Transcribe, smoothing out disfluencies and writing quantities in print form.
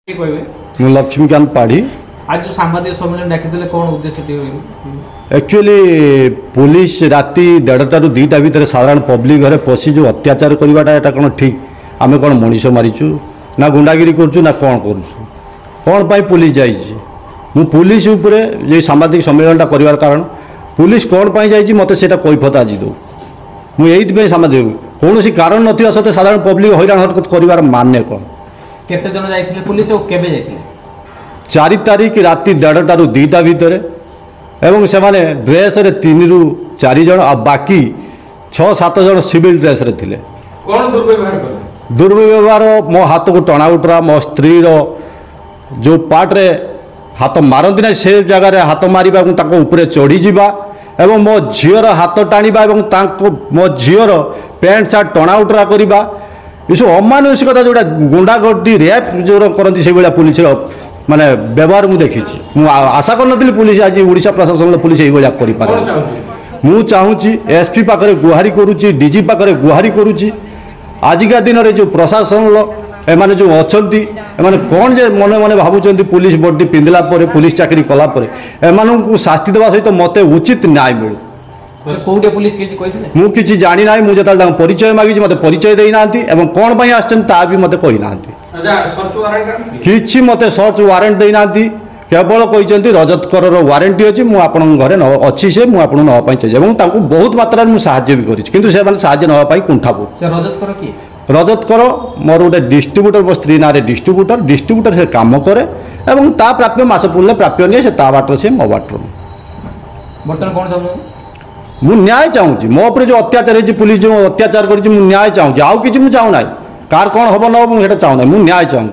କିଏ କହିବେ? ମୁଁ ଲକ୍ଷ୍ମୀକାନ୍ତ ପାଢ଼ୀ। ଆଜି ଯୋଉ ସାମ୍ବାଦିକ ସମ୍ମିଳନୀ ଡାକିଥିଲେ, କ'ଣ ଉଦ୍ଦେଶ୍ୟ ଟିକେ? ଆକ୍ଚୁଆଲି ପୋଲିସ ରାତି 1:30ରୁ 2ଟା ଭିତରେ ସାଧାରଣ ପବ୍ଲିକ ଘରେ ପଶି ଯେଉଁ ଅତ୍ୟାଚାର କରିବାଟା, ଏଇଟା କ'ଣ ଠିକ୍? ଆମେ କ'ଣ ମଣିଷ ମାରିଛୁ ନା ଗୁଣ୍ଡାଗିରି କରୁଛୁ ନା କ'ଣ କରୁଛୁ? କ'ଣ ପାଇଁ ପୋଲିସ ଯାଇଛି? ମୁଁ ପୋଲିସ ଉପରେ ଯେ ସାମ୍ବାଦିକ ସମ୍ମିଳନୀଟା କରିବାର କାରଣ, ପୋଲିସ କ'ଣ ପାଇଁ ଯାଇଛି ମୋତେ ସେଇଟା କୈଫତ ଆଜି ଦେଉ। ମୁଁ ଏଇଥିପାଇଁ ସାମ୍ବାଦିକ, କୌଣସି କାରଣ ନଥିବା ସତ୍ତ୍ୱେ ସାଧାରଣ ପବ୍ଲିକ ହଇରାଣ ହରକତ କରିବାର ମାନେ କ'ଣ? କେତେ ଜଣ ଯାଇଥିଲେ ପୋଲିସ ଆଉ କେବେ ଯାଇଥିଲେ? 4 ତାରିଖ ରାତି 1:30ରୁ 2ଟା ଭିତରେ, ଏବଂ ସେମାନେ ଡ୍ରେସ୍ରେ 3ରୁ 4 ଜଣ ଆଉ ବାକି 6 7 ଜଣ ସିଭିଲ୍ ଡ୍ରେସ୍ରେ ଥିଲେ। କ'ଣ ଦୁର୍ବ୍ୟବହାର କଲେ? ଦୁର୍ବ୍ୟବହାର, ମୋ ହାତକୁ ଟଣା ଉଟରା, ମୋ ସ୍ତ୍ରୀର ଯେଉଁ ପାର୍ଟରେ ହାତ ମାରନ୍ତି ନାହିଁ ସେ ଜାଗାରେ ହାତ ମାରିବା ଏବଂ ତାଙ୍କ ଉପରେ ଚଢ଼ିଯିବା, ଏବଂ ମୋ ଝିଅର ହାତ ଟାଣିବା ଏବଂ ତାଙ୍କ ମୋ ଝିଅର ପ୍ୟାଣ୍ଟ ସାର୍ଟ ଟଣା ଉଟରା କରିବା, ଏସବୁ ଅମାନୁଷିକତା, ଯେଉଁଟା ଗୁଣ୍ଡାଗର୍ଦି ରେପ୍ ଯେଉଁଟା କରନ୍ତି ସେଇଭଳିଆ ପୁଲିସର ମାନେ ବ୍ୟବହାର ମୁଁ ଦେଖିଛି। ମୁଁ ଆଶା କରିନଥିଲି ପୁଲିସ ଆଜି ଓଡ଼ିଶା ପ୍ରଶାସନର ପୁଲିସ ଏଇଭଳିଆ କରିପାରେ। କ'ଣ ଚାହୁଁଛନ୍ତି? ମୁଁ ଚାହୁଁଛି, ଏସ୍ପି ପାଖରେ ଗୁହାରି କରୁଛି, ଡିଜି ପାଖରେ ଗୁହାରି କରୁଛି, ଆଜିକା ଦିନରେ ଯେଉଁ ପ୍ରଶାସନର ଏମାନେ ଯେଉଁ ଅଛନ୍ତି, ଏମାନେ କ'ଣ ଯେ ମନେ ମନେ ଭାବୁଛନ୍ତି? ପୁଲିସ ବର୍ଦ୍ଦି ପିନ୍ଧିଲା ପରେ, ପୁଲିସ ଚାକିରି କଲା ପରେ, ଏମାନଙ୍କୁ ଶାସ୍ତି ଦେବା ସହିତ ମୋତେ ଉଚିତ ନ୍ୟାୟ ମିଳୁ। କୋଉଠି ପୋଲିସ କିଛି କହିଥିଲେ? ମୁଁ କିଛି ଜାଣିନାହିଁ। ମୁଁ ଯେତେବେଳେ ତାଙ୍କ ପରିଚୟ ମାଗିଛି, ମୋତେ ପରିଚୟ ଦେଇନାହାନ୍ତି ଏବଂ କ'ଣ ପାଇଁ ଆସିଛନ୍ତି ତାହା ବି ମୋତେ କହିନାହାନ୍ତି। ଆଚ୍ଛା, ସର୍ଚ୍ଚ ୱାରେଣ୍ଟ ଆଣିଥିଲେ? କିଛି ମୋତେ ସର୍ଚ୍ଚ ୱାରେଣ୍ଟ ଦେଇନାହାନ୍ତି। କେବଳ କହିଛନ୍ତି ରଜତ କରର ୱାରେଣ୍ଟି ଅଛି, ମୁଁ ଆପଣଙ୍କ ଘରେ ନ ଅଛି ସେ, ମୁଁ ଆପଣଙ୍କୁ ନେବା ପାଇଁ ଚାହୁଁଛି, ଏବଂ ତାଙ୍କୁ ବହୁତ ମାତ୍ରାରେ ମୁଁ ସାହାଯ୍ୟ ବି କରିଛି, କିନ୍ତୁ ସେମାନେ ସାହାଯ୍ୟ ନେବା ପାଇଁ କୁଣ୍ଠାବୋଧ। ସେ ରଜତ କର କିଏ? ରଜତ କର ମୋର ଗୋଟେ ଡିଷ୍ଟ୍ରିବ୍ୟୁଟର, ମୋ ସ୍ତ୍ରୀ ନାଁରେ ଡିଷ୍ଟ୍ରିବ୍ୟୁଟର। ଡିଷ୍ଟ୍ରିବ୍ୟୁଟର ସେ କାମ କରେ ଏବଂ ତା ପ୍ରାପ୍ୟ ମାସ ପୁରିଲେ ପ୍ରାପ୍ୟ ନିଏ। ସେ ତା ବାଟରେ, ସେ ମୋ ବାଟରେ ମୁଁ। ବର୍ତ୍ତମାନ କ'ଣ ଚାହୁଁଛନ୍ତି? ମୁଁ ନ୍ୟାୟ ଚାହୁଁଛି। ମୋ ଉପରେ ଯେଉଁ ଅତ୍ୟାଚାର ହେଇଛି, ପୁଲିସ ଯେଉଁ ଅତ୍ୟାଚାର କରିଛି, ମୁଁ ନ୍ୟାୟ ଚାହୁଁଛି। ଆଉ କିଛି ମୁଁ ଚାହୁଁନାହିଁ। କାହାର କ'ଣ ହେବ ନ ହେବ ମୁଁ ସେଇଟା ଚାହୁଁନାହିଁ। ମୁଁ ନ୍ୟାୟ ଚାହୁଁଛି।